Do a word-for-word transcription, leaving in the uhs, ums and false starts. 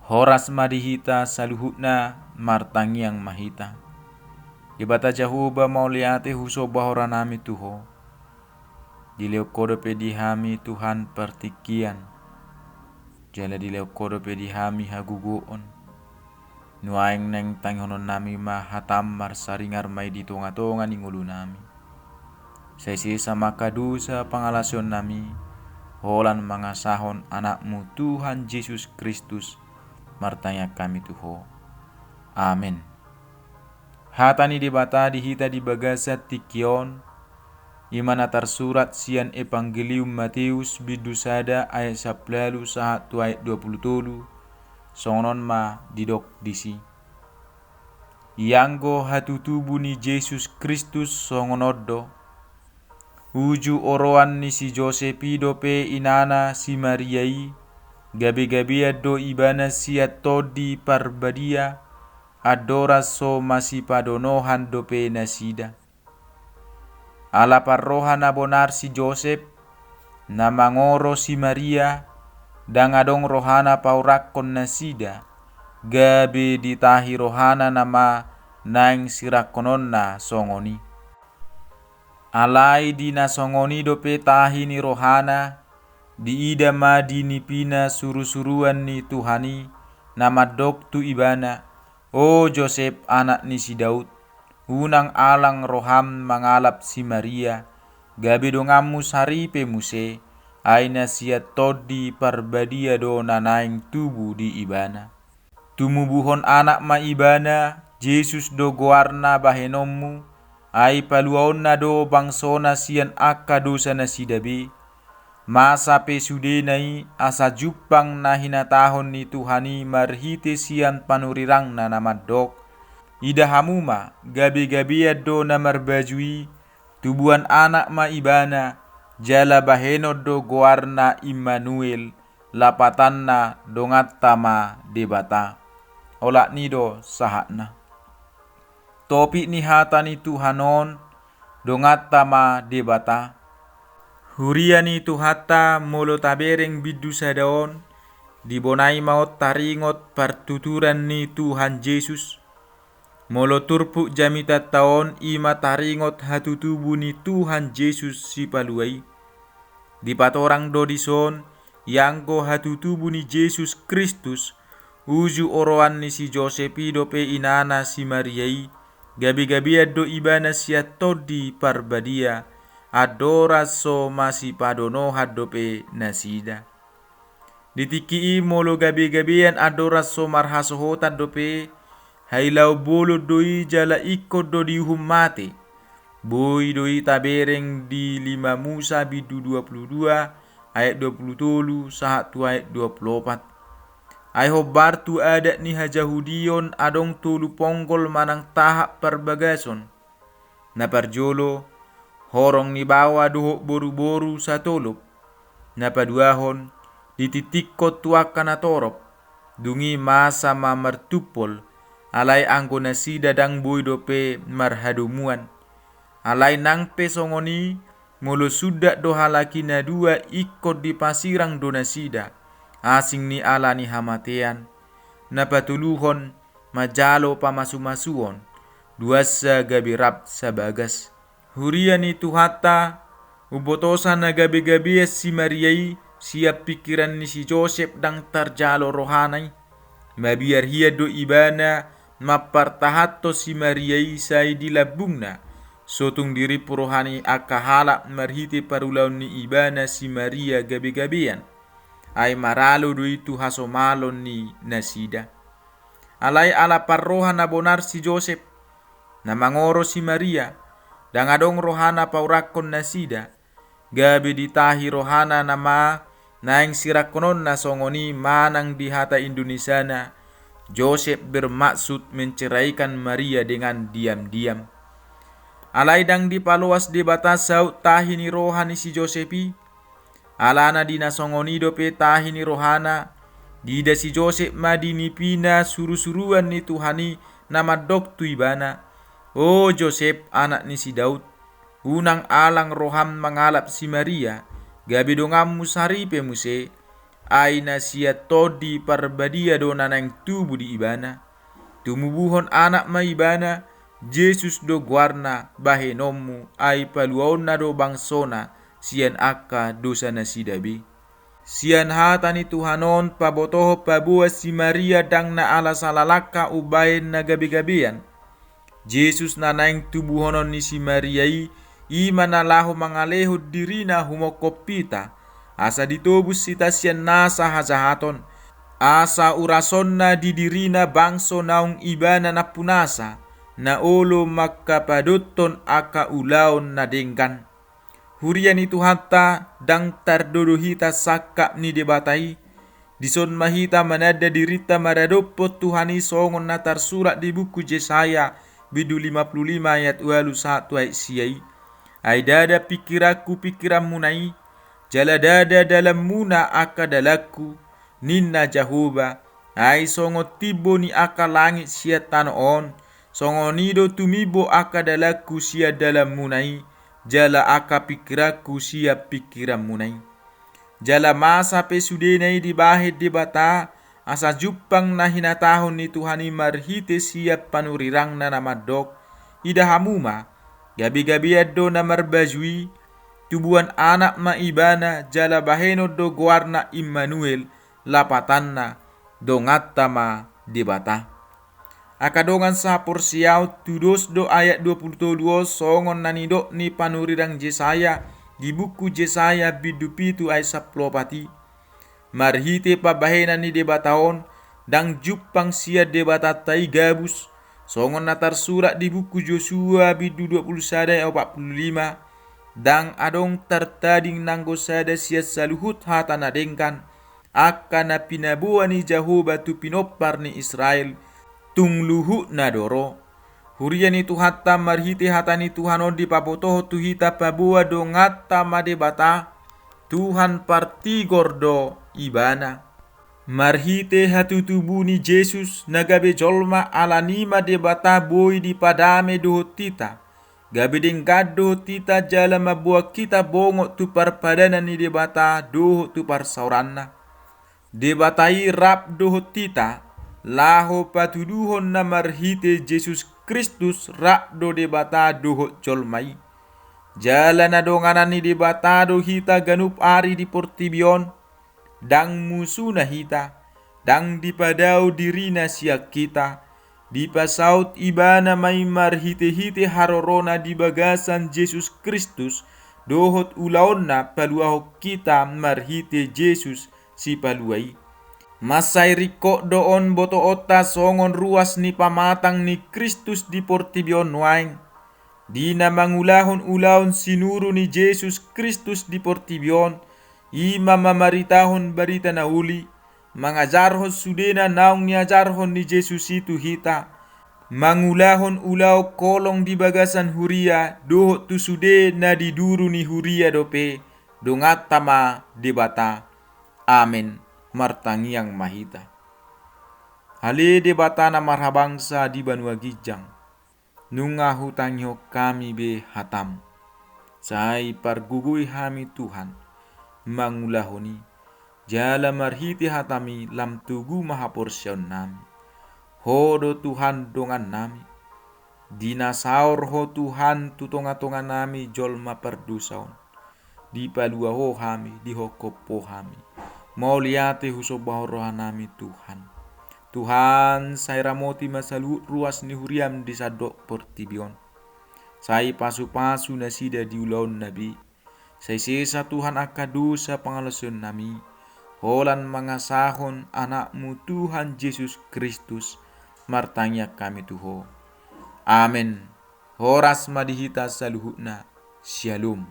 Horas ma di hita saluhutna, martangiang ma hita. Debata Jahowa, mauliate husomba horanami tu Ho. Dilehon Ho dope di hami, Tuhan, partingkian, jala dilehon Ho dope di hami hagogoon. Nuaeng naeng tangihononnami ma hataM, marsaringar ma i di tongatonga ni ngolunami. Sai sesa ma angka dosa pangalaosionnami, holan mangasahon AnakMu Tuhan Jesus Kristus, martangiang hami tu Ho. Amen. Hata ni Debata di hita di bagasan tingki on, i ma na tarsurat sian Evangelium Mateus bindu sada ayat sampulu ualu sahat tu ayat dua pulu tolu, songon on ma didok disi. Ianggo hatutubu ni Jesus Kristus songon on do. Uju oroan ni si Josep i dope inana si Maria i, gabegabean do ibana sian Tondi Parbadia, andorang so masipadonohan dope nasida. Ala parroha na bonar si Josep, na mangoro si Maria, ndang adong rohana paurakkon nasida, gabe ditahi rohana nama naeng sirangkononna songon i. Alai di na songon i dope tahi ni rohana, diida ma di nipina surusuruan ni Tuhan i, na mandok tu ibana, O Josep, anak ni si Daud, unang alang roham mangalap si Maria, gabe donganmu saripe muse, ai na sian Tondi Parbadia do na naeng tubu di ibana. Tumubuhon anak ma ibana, Jesus do goarna bahenonmu, ai paluaonna do bangsona sian angka dosa nasida be. Masa pe sudena i, asa jumpang na hinatahon ni Tuhan i marhite sian panurirangna na mandok, Ida hamu ma, gabegabean do na marbaju i, tubuan anak ma ibana, jala bahenon do goarna Immanuel, lapatanna donganta ma Debata. Olat ni do sahatna. Topik ni hata ni Tuhan on, donganta ma Debata. Huria ni Tuhanta, molo tabereng bindu sada on, di bona i ma on taringot partuturan ni Tuhan Jesus. Molo turpuk jamitanta on, i ma taringot hatutubu ni Tuhan Jesus Sipalua i. Dipatorang do dison, ianggo hatutubu ni Jesus Kristus, uju oroan ni si Josep i dope inana si Maria i, gabegabean do ibana sian Tondi Parbadia, andorang so masipadonohan dope nasida. Di tingki i molo gabegabean andorang so marhasohotan dope, hailaon bolon do i jala ingkon do diuhum mate. Boi do i tabereng di lima Musa bindu dua pulu dua ayat dua pulu tolu sahat tu ayat dua pulu opat. Ai hombar tu adat ni hajahudion adong tolu ponggol manang tahap parbagason. Na parjolo, horong ni baoa dohot boruboru satolop. Na paduahon, ditingtingkon tu angka na torop, dung i masa ma martumpol, alai anggo nasida ndang boi dope marhadomuan. Alai nang pe songon i, molo sundat do halak i na dua ingkon dipasirang do nasida, asing ni ala ni hamatean. Na patoluhon, manjalo pamasumasuon, duansa gabe rap sabagas. Huria ni Tuhanta, umbotosa na gabegabean si Maria i, sian pingkiran ni si Josep ndang tarjalo rohana i. Mabiar hian do ibana mampartahanhon si Maria i sai di lambungna, so tung dirimpu roha ni angka halak marhite parulaon ni ibana si Maria gabegabean. Ai maralo do i tu hasomalon ni nasida. Alai ala parroha na bonar si Josep, na mangoro si Maria, ndang adong rohana paurakkon nasida, gabe ditahi rohana nama naeng sirangkononna songon i manang di hata Indonesiana, Josep bermaksud menceraikan Maria dengan diam-diam. Alai ndang dipaloas Debata saut tahi ni roha ni si Josep i, Alana di na songon i dope tahi ni rohana, diida si Josep ma di nipina surusuruan ni Tuhan i na mandok tu ibana, O Josep, anak ni si Daud, unang alang roham mangalap si Maria, gabe donganmu saripe muse, Ai na sian Tondi Parbadia do na naeng tubu di ibana. Tumubuhon anak ma ibana, Jesus do goarna bahenonmu, ai paluaonna do bangsona sian angka dosanasida be. Sian hata ni Tuhan on pabotohon paboa si Maria ndang na ala sala langka umbahen na gabegabean. Jesus na naeng tubuhonon ni si Maria i, i ma na laho mangalehon dirina humongkop hita, asa ditobus hita sian nasa hajahaton, asa urasonna di dirina bangso naung ibana nampunasa, na olo mangkapadothon angka ulaon na denggan. Huria ni Tuhanta, ndang tardodo hita sangkap ni Debata i. Dison ma hita mananda dirinta maradophon Tuhan i songon na tarsurat di buku Jesaya, bindu lima pulu lima ayat ualu sahat tu ayat sia i. Ai ndada pingkiranku pingkiranmuna i, jala ndada dalanmuna angka dalanku, ninna Jahowa, ai songon timbo ni angka langit sian tano on, songon i do tumimbo angka dalanku sian dalanmuna i, jala angka pingkiranku sian pingkiranmuna i. Jala masa pe sudena i dibahen Debata, asa jumpang na hinatahon ni Tuhan i marhite sian panurirangna na mandok, ida hamu ma, gabegabean do na marbaju i, tubuan anak ma ibana, jala bahenon do goarna Immanuel, lapatanna, donganta ma Debata. Angka dongan sahaporseaon, tudos do ayat dua pulu tolu on songon na nidok ni panurirang Jesaya di buku Jesaya bindu pitu ayat sampulu opat i. Marhite pambahenan ni Debata on, ndang jumpang sian Debatanta i gabus, songon na tarsurat di buku Josua bindu dua pulu sada ayat opat pulu lima, ndang adong tartading nanggo sada sian saluhut hata na denggan, angka na pinaboa ni Jahowa tu pinompar ni Israel, tung luhutna do ro. Huria ni Tuhanta, marhite hata ni Tuhan on dipabotohon tu hita paboa donganta ma Debata, Tuhan partigor do ibana. Marhite hatutubu ni Jesus na gabe jolma, alani i ma Debata boi dipadame dohot hita. Gabe denggan dohot hita jala mamboan hita bongot tu parpadanan ni Debata dohot tu parsaoranna. Debata i rap dohot hita, laho patuduhon na marhite Jesus Kristus rap do Debata dohot jolma i. Jala na donganan ni Debata do hita ganup ari di portibi on, ndang musuna hita, ndang dipadao dirina sian hita, dipasaut ibana ma i marhitehite harorona di bagasan Jesus Kristus, dohot ulaonna paluahon hita marhite Jesus Sipalua i. Mansai ringkot do on botoonta songon ruas ni pamatang ni Kristus di portibi on nuaeng. Di na mangulahon ulaon sinuru ni Jesus Kristus di portibi on, i ma mamaritahon barita na uli, mangajarhon sudena naung niajarhon ni Jesus i tu hita, mangulahon ulaon holong di bagasan huria dohot tu sude na di duru ni huria dope, donganta ma Debata. Amen. Martangiang ma hita. Ale Debata na marhabangsa di banua ginjang, nunga hutangihon hami be hataM. Sai pargogoi hami Tuhan, mangulahon i, jala marhite hataMi lam togu ma haporseaonnami. Ho do Tuhan dongannami. Di na saor Ho Tuhan tu tongatonganami jolma pardosa on. Dipalua Ho hami, dihophop Ho hami. Mauliate husombahon rohanami Tuhan. Tuhan, sai ramoti ma saluhut ruas ni huriaM di sandok portibi on. Sai pasupasu nasida di ulaonna be. Sai sesa Tuhan angka dosa pangalaosionnami. Holan mangasahon AnakMu Tuhan Jesus Kristus. Martangiang hami tu Ho. Amen. Horas ma di hita saluhutna. Syalom.